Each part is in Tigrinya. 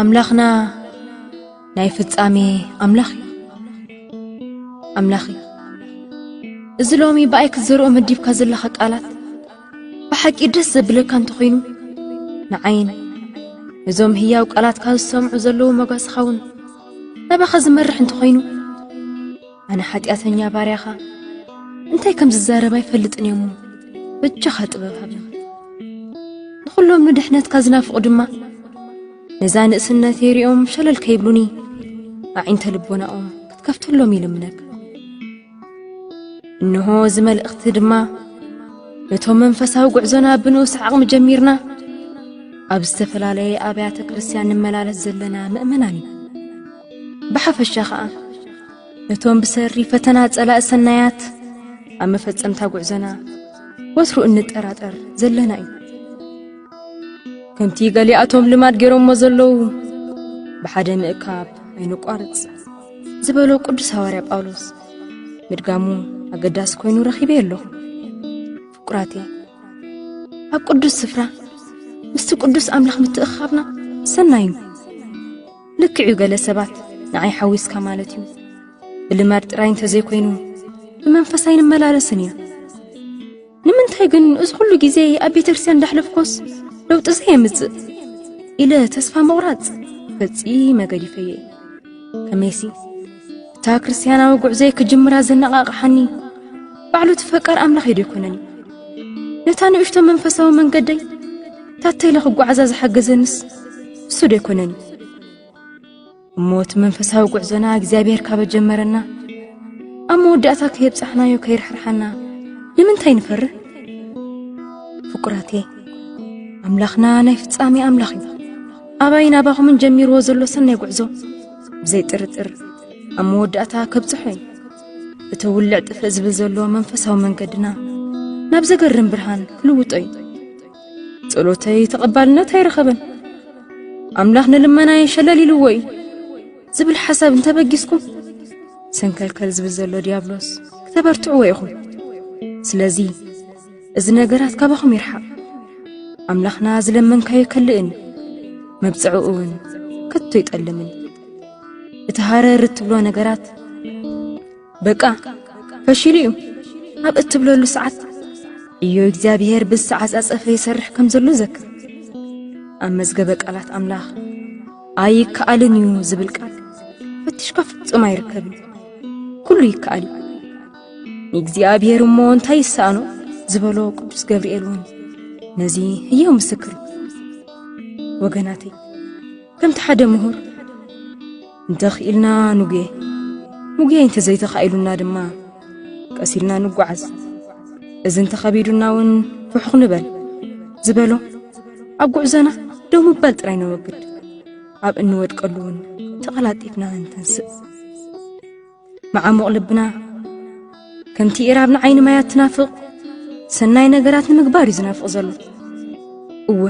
ኣምላኽና ናይ ፍጻሜ ኣምላኽ እዩ። ኣምላኽ እዩ። እዚ ሎሚ ብኣይ ክትዘርኦ መዲብካ ዘለኻ ቃላት ብሓቂ ደስ ዘብለካ እንተኾይኑ፣ ንዓይን ነዞም ህያው ቃላትካ ዝሰምዑ ዘለዉ መጓስኻ እውን ናባኻ ዝመርሕ እንተኾይኑ፣ ኣነ ሓጢኣተኛ ባርያኻ እንታይ ከም ዝዛረብ ኣይፈልጥን እየ እሞ፣ በጃኻ ጥበብ ሃብኒ። ንኹሎም ንድሕነትካ ዝናፍቑ ድማ፣ ነዛ ንእስነተይ ሪኦም ሸለል ከይብሉኒ፣ ኣዒንተ ልቦናኦም ክትከፍተሎም ይልምነካ። እንሆ እዚ መልእኽቲ ድማ ነቶም መንፈሳዊ ጉዕዞና ብንኡስ ዓቕሚ ጀሚርና፣ ኣብ ዝተፈላለየ ኣብያተ ክርስቲያን ንመላለስ ዘለና ምእመናን እዩ። ብሓፈሻ ኸኣ፣ ነቶም ብሰሪ ፈተና ጸላኢ ሰናያት ኣብ መፈጸምታ ጉዕዞና ወትሩ እንጠራጠር ዘለና እዩ። ከምቲ ገሊኣቶም ልማድ ገይሮሞ ዘለዉ፣ ብሓደ ምእካብ ኣይንቋርጽ ዝበሎ ቅዱስ ሃዋርያ ጳውሎስ ምድጋሙ ኣገዳሲ ኮይኑ ረኺበዮ ኣለኹ። ፍቁራተይ፣ ኣብ ቅዱስ ስፍራ ምስቲ ቅዱስ ኣምላኽ ምትእኻብና ሰናይ እዩ። ልክዕ እዩ፣ ገለ ሰባት ንዓይ ሓዊስካ ማለት እዩ፣ ብልማድ ጥራይ እንተዘይኮይኑ ብመንፈስ ኣይንመላለስን ኢና። ንምንታይ ግን እዚ ኩሉ ግዜ ኣብ ቤተክርስትያን እንዳሕለፍኮስ ለውጢ ዘየምጽእ ኢለ ተስፋ ምቑራጽ ፈጺመ ገዲፈዮ። ከመይሲ እታ ክርስትያናዊ ጉዕዞይ ክጅምራ ዘነቓቕሓኒ ባዕሉ እቲ ፈቃር ኣምላኽ እዩ ዶ ኣይኮነን? ነታ ንእሽቶ መንፈሳዊ መንገደይ ታተይ ኢለ ክጓዓዛ ዝሓገዘንስ እሱ ዶ ኣይኮነን? እሞ እቲ መንፈሳዊ ጉዕዞና እግዚኣብሔር ካበ ጀመረና፣ ኣብ መወዳእታ ከየብጻሕናዮ ከይርሕርሓና ንምንታይ ንፈርህ? ፍቁራቴ፣ ኣምላኽና ናይ ፍጻሜ ኣምላኽ እዩ። ኣባይን ኣባኹምን ጀሚርዎ ዘሎ ሰናይ ጉዕዞ ብዘይ ጥርጥር ኣብ መወዳእታ ከብጽሖ እዩ። እቲ ውልዕ ጥፍእ ዝብል ዘሎ መንፈሳዊ መንገድና ናብ ዘገርም ብርሃን ክልውጦ እዩ። ጸሎተይ ተቐባልነት ኣይረኸበን፣ ኣምላኽ ንልመናይ ሸለል ኢልዎ እዩ ዝብል ሓሳብ እንተበጊስኩም፣ ሰንከልከል ዝብል ዘሎ ዲያብሎስ ክተበርትዕዎ ኢኹም። ስለዚ እዚ ነገራት ካባኹም ይርሓቕ። ኣምላኽና ዝለመንካዮ ከልእን መብጽዕኡ እውን ከቶ ይጠልምን። እቲ ሃረር እትብሎ ነገራት በቃ ፈሺሉ እዩ ኣብ እትብለሉ ሰዓት፣ ዕዮ እግዚኣብሔር ብዝተዓጻጸፈ ይሰርሕ ከም ዘሎ ዘክር። ኣብ መዝገበ ቃላት ኣምላኽ ኣይከኣልን እዩ ዝብል ቃል ፈቲሽካ ፍጹም ኣይርከብን። ኩሉ ይከኣል እዩ። ንእግዚኣብሔር እሞ እንታይ ይሰኣኖ ዝበሎ ቅዱስ ገብርኤል እውን ነዚ ህያው ምስክር እዩ። ወገናተይ፣ ከምቲ ሓደ ምሁር፣ "እንተኽኢልና ንጉየ፣ ንጉየ እንተዘይተኻኢሉና ድማ ቀስ ኢልና ንጓዓዝ። እዚ እንተኸቢዱና እውን ፍሑኽ ንበል" ዝበሎ፣ ኣብ ጉዕዞና ደው ምባል ጥራይ ነወግድ። ኣብ እንወድቀሉ እውን ተቐላጢፍና ንተንስእ። መዓሙቕ ልብና ከምቲ ኢራብ ንዓይኒ ማያት ትናፍቕ፣ ሰናይ ነገራት ንምግባር እዩ ዝናፍቕ ዘሎ። እወ፣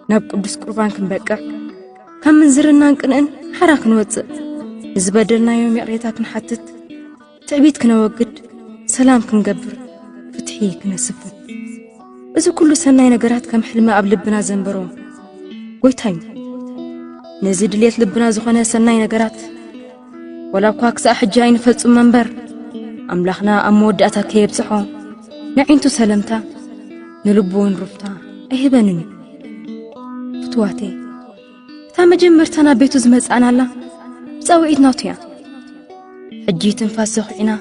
ናብ ቅዱስ ቁርባን ክንበቅዕ፣ ካብ ምንዝርናን ቅንእን ሓራ ክንወጽእ፣ ንዝበደልናዮም ይቕሬታ ክንሓትት፣ ትዕቢት ክነወግድ፣ ሰላም ክንገብር፣ ፍትሒ ክነስፍን። እዚ ኩሉ ሰናይ ነገራት ከም ሕልሚ ኣብ ልብና ዘንበሮ ጎይታ እዩ። ነዚ ድሌት ልብና ዝኾነ ሰናይ ነገራት፣ ወላ እኳ ክሳዕ ሕጂ ኣይንፈጽሞ እምበር፣ ኣምላኽና ኣብ መወዳእታ ከየብጽሖ፣ ንዒንቱ ሰለምታ፣ ንልቡ እውን ሩፍታ ኣይህበንን እዩ። ፍትዋተይ፣ እታ መጀመርታ ናብ ቤቱ ዝመጻእናላ ብጻውዒት ናቱ እያ። ሕጂ ትንፋስ ዘኹዒና፣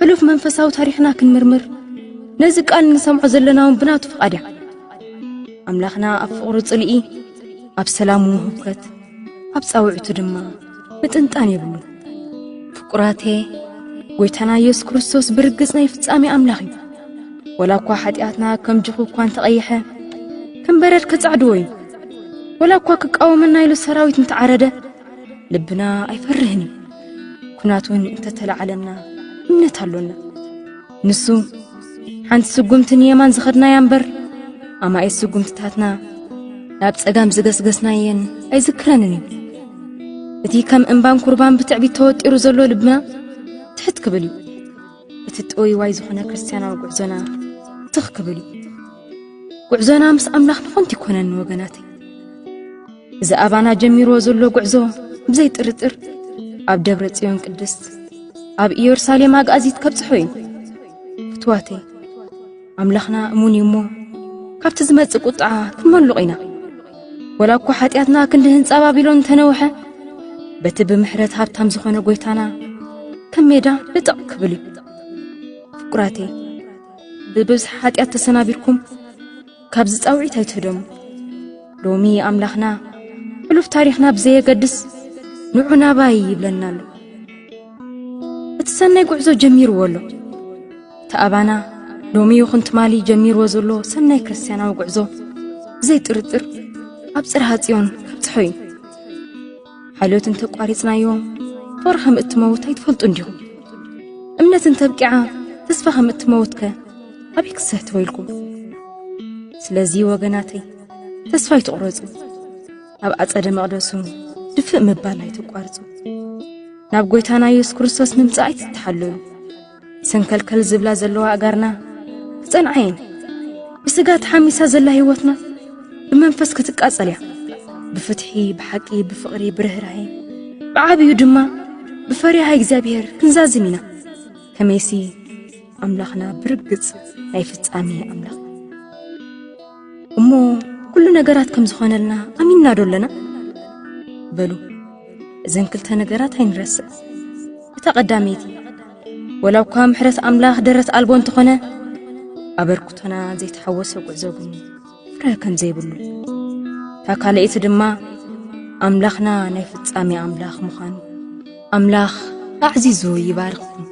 ሕሉፍ መንፈሳዊ ታሪኽና ክንምርምር፣ ነዚ ቃል እንሰምዖ ዘለና እውን ብናቱ ፍቓድ እያ። ኣምላኽና ኣብ ፍቕሩ ጽልኢ፣ ኣብ ሰላሙ ህውከት፣ ኣብ ጻውዒቱ ድማ ምጥንጣን የብሉን። ፍቁራቴ፣ ጎይታና ኢየሱስ ክርስቶስ ብርግጽ ናይ ፍጻሜ ኣምላኽ እዩ። ወላ እኳ ሓጢኣትና ከም ጅኹ እኳ እንተቐይሐ፣ ከም በረድ ከጻዕድዎ እዩ። ወላ እኳ ክቃወመና ኢሉ ሰራዊት እንተዓረደ፣ ልብና ኣይፈርህን እዩ። ኩናት እውን እንተተላዓለና እምነት ኣሎና። ንሱ ሓንቲ ስጉምቲ ንየማን ዝኸድናያ እምበር፣ ኣማኢት ስጉምትታትና ናብ ጸጋም ዝገስገስናየን ኣይዝክረንን እዩ። እቲ ከም እምባን ኩርባን ብትዕቢት ተወጢሩ ዘሎ ልብና ትሕት ክብል እዩ። እቲ ጥውይዋይ ዝኾነ ክርስትያናዊ ጉዕዞና ትኽ ክብል እዩ። ጉዕዞና ምስ ኣምላኽ ንኾንት ይኮነን ወገናተይ። እዚ ኣባና ጀሚርዎ ዘሎ ጉዕዞ ብዘይ ጥርጥር ኣብ ደብረ ጽዮን ቅድስት፣ ኣብ ኢየሩሳሌም ኣግኣዚት ከብጽሖ እዩ። ፍትዋተይ፣ ኣምላኽና እሙን እዩ እሞ፣ ካብቲ ዝመጽእ ቁጥዓ ክንመልቕ ኢና። ወላ እኳ ሓጢኣትና ክንዲ ህንጻ ባቢሎን እንተነውሐ፣ በቲ ብምሕረት ሃብታም ዝኾነ ጎይታና ከም ሜዳ ልጥቕ ክብል እዩ። ፍቁራተይ፣ ብብዝሒ ሓጢኣት ተሰናቢድኩም፣ ካብዚ ጻውዒት ኣይትህደሙ። ሎሚ ኣምላኽና ሕሉፍ ታሪኽና ብዘየገድስ ንዑ ናባይ ይብለና ኣሎ። እቲ ሰናይ ጉዕዞ ጀሚርዎ ኣሎ። እቲ ኣባና ሎሚ ይኹን ትማሊ ጀሚርዎ ዘሎ ሰናይ ክርስትያናዊ ጉዕዞ ብዘይ ጥርጥር ኣብ ጽርሃ ጽዮን ከብጽሖ እዩ። ሓልዮት እንተቋሪጽናዮ ፍቕሪ ከም እትመውት ኣይትፈልጡ እንዲኹም። እምነት እንተብቂዓ ተስፋ ከም እትመውትከ ኣበይ ክስሕትዎ ኢልኩም? ስለዚ ወገናተይ ተስፋ ኣይትቑረጹ። ኣብ ኣጸደ መቕደሱ ድፍእ ምባል ኣይትቋርጹ። ናብ ጎይታና የሱስ ክርስቶስ ምምጻእ ኣይትተሓለሉ። ሰንከልከል ዝብላ ዘለዋ ኣጋርና ክጸንዓ እየን። ብስጋ ተሓሚሳ ዘላ ህይወትና ብመንፈስ ክትቃጸል እያ። ብፍትሒ፣ ብሓቂ፣ ብፍቕሪ፣ ብርህራሄ፣ ብዓብዩ ድማ ብፈሪሃ እግዚኣብሔር ክንዛዝም ኢና። ከመይሲ ኣምላኽና ብርግጽ ናይ ፍጻሜ ኣምላኽ። እሞ ኩሉ ነገራት ከም ዝኾነልና ኣሚንና ዶ ኣለና? በሉ፣ እዘን ክልተ ነገራት ኣይንረስዕ። እታ ቀዳመይቲ፣ ወላ እኳ ምሕረት ኣምላኽ ደረት ኣልቦ እንተኾነ፣ ኣበርክቶና ዘይተሓወሰ ጉዕዞ ግን ፍረ ከም ዘይብሉ። እታ ካልኣይቲ ድማ፣ ኣምላኽና ናይ ፍጻሜ ኣምላኽ ምዃኑ ኣምላኽ ኣዕዚዙ ይባርኽኩም።